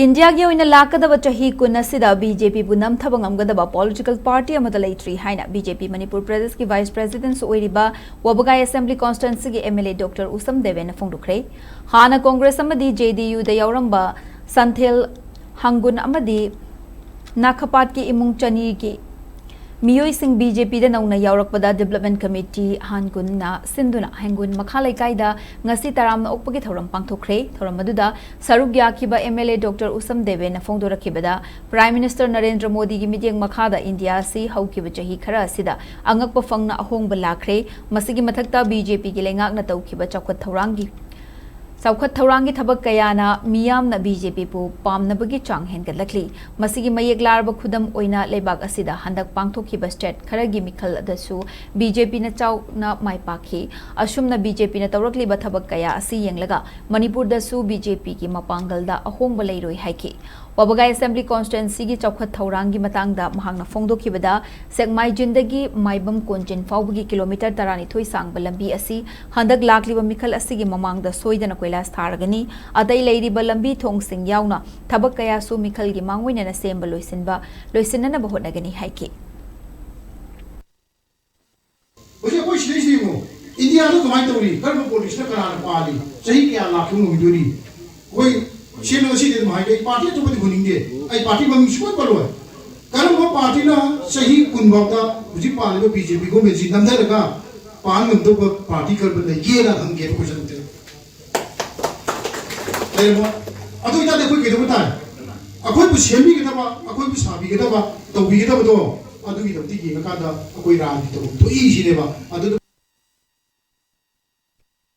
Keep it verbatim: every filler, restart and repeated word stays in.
ꯏꯟꯗꯤꯌꯥꯒꯤ ꯑꯣꯏꯅ ꯂꯥꯛꯀꯗꯕ ꯆꯍꯤ ꯀꯨꯟ ꯑꯁꯤꯗ ꯕꯤ ꯖꯦ ꯄꯤꯕꯨ ꯅꯝꯊꯕ ꯉꯝꯒꯗꯕ ꯄꯣꯂꯤꯇꯤꯀꯦꯜ ꯄꯥꯔꯇꯤ ꯑꯃꯠꯇ ꯂꯩꯇ꯭ꯔꯤ ꯍꯥꯏꯅ ꯕꯤ ꯖꯦ ꯄꯤ ꯃꯅꯤꯄꯨꯔ ꯄ꯭ꯔꯗꯦꯁꯀꯤ ꯚꯥꯏꯁ ꯄ꯭ꯔꯦꯁꯤꯗꯦꯟꯠꯁꯨ ꯑꯣꯏꯔꯤꯕ ꯋꯥꯕꯒꯥꯏ ꯑꯦꯁꯦꯝꯕ꯭ꯂꯤ ꯀꯣꯟꯁꯇꯤꯇ꯭ꯋꯦꯟꯁꯤꯒꯤ M L A doctor Usham ꯗꯦꯕꯦꯟꯅ ꯐꯣꯡꯗꯣꯛꯈ꯭ꯔꯦ꯫ ꯍꯥꯟꯅ ꯀꯣꯡꯒ꯭ꯔꯦꯁ ꯑꯃꯗꯤ ꯖꯦ ꯗꯤ ꯌꯨꯗ ꯌꯥꯎꯔꯝꯕ ꯁꯟꯊꯦꯜ ꯍꯪꯒꯨꯟ ꯑꯃꯗꯤ ꯅꯥꯈꯄꯥꯠꯀꯤ ꯏꯃꯨꯡ ꯆꯅꯤꯒꯤ ꯃꯤꯑꯣꯏꯁꯤꯡ ꯕꯤ ꯖꯦ ꯄꯤꯗ ꯅꯧꯅ ꯌꯥꯎꯔꯛꯄꯗ ꯗꯤꯕꯦꯂꯞꯃꯦꯟ ꯀꯃꯤꯇꯤ ꯍꯥꯟꯒꯨꯟꯅ ꯁꯤꯟꯗꯨꯅ ꯍꯦꯡꯒꯨꯟ ꯃꯈꯥ ꯂꯩꯀꯥꯏꯗ ꯉꯁꯤ ꯇꯔꯥꯝꯅ ꯑꯣꯛꯄꯒꯤ ꯊꯧꯔꯝ ꯄꯥꯡꯊꯣꯛꯈ꯭ꯔꯦ꯫ ꯊꯧꯔꯝ ꯑꯗꯨꯗ ꯁꯔꯨꯛ ꯌꯥꯈꯤꯕ M L A doctor Usham ꯗꯦꯕꯦꯟꯅ ꯐꯣꯡꯗꯣꯔꯛꯈꯤꯕꯗ, ꯄ꯭ꯔꯥꯏꯝ ꯃꯤꯅꯤꯁꯇꯔ ꯅꯔꯦꯟꯗ꯭ꯔ ꯃꯣꯗꯤꯒꯤ ꯃꯤꯠꯌꯦꯡ ꯃꯈꯥꯗ ꯏꯟꯗꯤꯌꯥ ꯑꯁꯤ ꯍꯧꯈꯤꯕ ꯆꯍꯤ ꯈꯔ ꯑꯁꯤꯗ ꯑꯉꯛꯄ ꯐꯪꯅ ꯑꯍꯣꯡꯕ ꯂꯥꯛꯈ꯭ꯔꯦ꯫ ꯃꯁꯤꯒꯤ ꯃꯊꯛꯇ ꯕꯤ ꯖꯦ ꯄꯤꯒꯤ ꯂꯩꯉꯥꯛꯅ ꯇꯧꯈꯤꯕ ꯆꯥꯎꯈꯠ ꯊꯧꯔꯥꯡꯒꯤ ꯆꯥꯎꯈꯠ ꯊꯧꯔꯥꯡꯒꯤ ꯊꯕꯛ ꯀꯌꯥꯅ ꯃꯤꯌꯥꯝꯅ ꯕꯤ ꯖꯦ ꯄꯤꯕꯨ ꯄꯥꯝꯅꯕꯒꯤ ꯆꯥꯡ ꯍꯦꯟꯒꯠꯂꯛꯂꯤ꯫ ꯃꯁꯤꯒꯤ ꯃꯌꯦꯛ ꯂꯥꯔꯕ ꯈꯨꯗꯝ ꯑꯣꯏꯅ ꯂꯩꯕꯥꯛ ꯑꯁꯤꯗ ꯍꯟꯗꯛ ꯄꯥꯡꯊꯣꯛꯈꯤꯕ ꯁ꯭ꯇꯦꯠ ꯈꯔꯒꯤ ꯃꯤꯈꯜ ꯑꯗꯨꯁꯨ ꯕꯤ ꯖꯦ ꯄꯤꯅ ꯆꯥꯎꯅ ꯃꯥꯏ ꯄꯥꯛꯈꯤ꯫ ꯑꯁꯨꯝꯅ ꯕꯤ ꯖꯦ ꯄꯤꯅ ꯇꯧꯔꯛꯂꯤꯕ ꯊꯕꯛ ꯀꯌꯥ ꯑꯁꯤ ꯌꯦꯡꯂꯒ ꯃꯅꯤꯄꯨꯔꯗꯁꯨ ꯕꯤ ꯖꯦ ꯄꯤꯒꯤ ꯃꯄꯥꯡꯒꯜꯗ ꯑꯍꯣꯡꯕ ꯂꯩꯔꯣꯏ ꯍꯥꯏꯈꯤ꯫ ꯋꯥꯕꯒꯥꯏ ꯑꯦꯁꯦꯝꯕ꯭ꯂꯤ ꯀꯣꯟꯁꯇꯤꯇ꯭ꯋꯦꯟꯁꯤꯒꯤ ꯆꯥꯎꯈꯠ ꯊꯧꯔꯥꯡꯒꯤ ꯃꯇꯥꯡꯗ ꯃꯍꯥꯛꯅ ꯐꯣꯡꯗꯣꯛꯈꯤꯕꯗ, ꯁꯦꯛꯃꯥꯏꯖꯤꯟꯗꯒꯤ ꯃꯥꯏꯕꯝ ꯀꯣꯟꯖꯤꯟ ꯐꯥꯎꯕꯒꯤ ꯀꯤꯂꯣꯃꯤꯇꯔ ꯇꯔꯥꯅꯤꯊꯣꯏ ꯁꯥꯡꯕ ꯂꯝꯕꯤ ꯑꯁꯤ ꯍꯟꯗꯛ ꯂꯥꯛꯂꯤꯕ ꯃꯤꯈꯜ ꯑꯁꯤꯒꯤ ꯃꯃꯥꯡꯗ ꯁꯣꯏꯗꯅ ꯀꯣꯏꯂꯥꯁ ꯊꯥꯔꯒꯅꯤ꯫ ꯑꯇꯩ ꯂꯩꯔꯤꯕ ꯂꯝꯕꯤ ꯊꯣꯡꯁꯤꯡ ꯌꯥꯎꯅ ꯊꯕꯛ ꯀꯌꯥꯁꯨ ꯃꯤꯈꯜꯒꯤ ꯃꯥꯡꯑꯣꯏꯅꯅ ꯁꯦꯝꯕ ꯂꯣꯏꯁꯤꯟꯕ, ꯂꯣꯏꯁꯤꯟꯅꯅꯕ ꯍꯣꯠꯅꯒꯅꯤ ꯍꯥꯏꯈꯤ꯫ ꯍꯧꯖꯤꯛ ꯑꯩꯈꯣꯏ ꯁꯤꯗꯩꯁꯤꯗ ꯌꯦꯡꯉꯣ, ꯏꯟꯗꯤꯌꯥꯗ ꯀꯃꯥꯏꯅ ꯇꯧꯔꯤ? ꯀꯔꯝꯕ ꯄꯣꯂꯤꯁꯤꯅ ꯀꯅꯥꯅ ꯄꯥꯜꯂꯤ? ꯆꯍꯤ ꯀꯌꯥ ꯂꯥꯛꯄ ꯉꯝꯈꯤꯗꯣꯔꯤ? ꯑꯩꯈꯣꯏ ꯁꯦꯝꯕ ꯉꯁꯤꯗꯤ ꯑꯗꯨꯝ ꯍꯥꯏꯒꯦ, ꯑꯩ ꯄꯥꯔꯇꯤ ꯑꯇꯣꯞꯄꯗꯤ ꯍꯨꯟꯅꯤꯡꯗꯦ, ꯑꯩ ꯄꯥꯔꯇꯤ ꯃꯃꯤꯡ ꯁꯨꯡꯄꯟ ꯄꯜꯂꯣꯏ꯫ ꯀꯔꯝꯕ ꯄꯥꯔꯇꯤꯅ ꯆꯍꯤ ꯀꯨꯟ ꯐꯥꯎꯗ ꯍꯧꯖꯤꯛ ꯄꯥꯜꯂꯤꯕ ꯕꯤ ꯖꯦ ꯄꯤ ꯒꯣꯔꯃꯦꯟꯁꯤ ꯅꯝꯊꯔꯒ ꯄꯥꯟ ꯉꯝꯗꯧꯕ ꯄꯥꯔꯇꯤ ꯀꯔꯝꯕ ꯂꯩꯒꯦꯅ ꯍꯪꯒꯦꯕ ꯀꯣꯏꯁꯟꯁꯦ꯫ ꯂꯩꯔꯝꯃꯣꯏ꯫ ꯑꯗꯨ ꯑꯣꯏꯇꯥꯔꯗꯤ ꯑꯩꯈꯣꯏ ꯀꯩꯗꯧꯕ ꯇꯥꯏ? ꯑꯩꯈꯣꯏꯕꯨ ꯁꯦꯝꯕꯤꯒꯗꯕ, ꯑꯩꯈꯣꯏꯕꯨ ꯁꯥꯕꯤꯒꯗꯕ, ꯇꯧꯕꯤꯒꯗꯕꯗꯣ ꯑꯗꯨꯒꯤꯗꯃꯛꯇ ꯌꯦꯡꯉꯀꯥꯟꯗ ꯑꯩꯈꯣꯏ ꯔꯥꯖꯅꯤꯇꯤ ꯇꯧꯐꯝ ꯊꯣꯛꯏ ꯁꯤꯅꯦꯕ꯫ ꯑꯗꯨ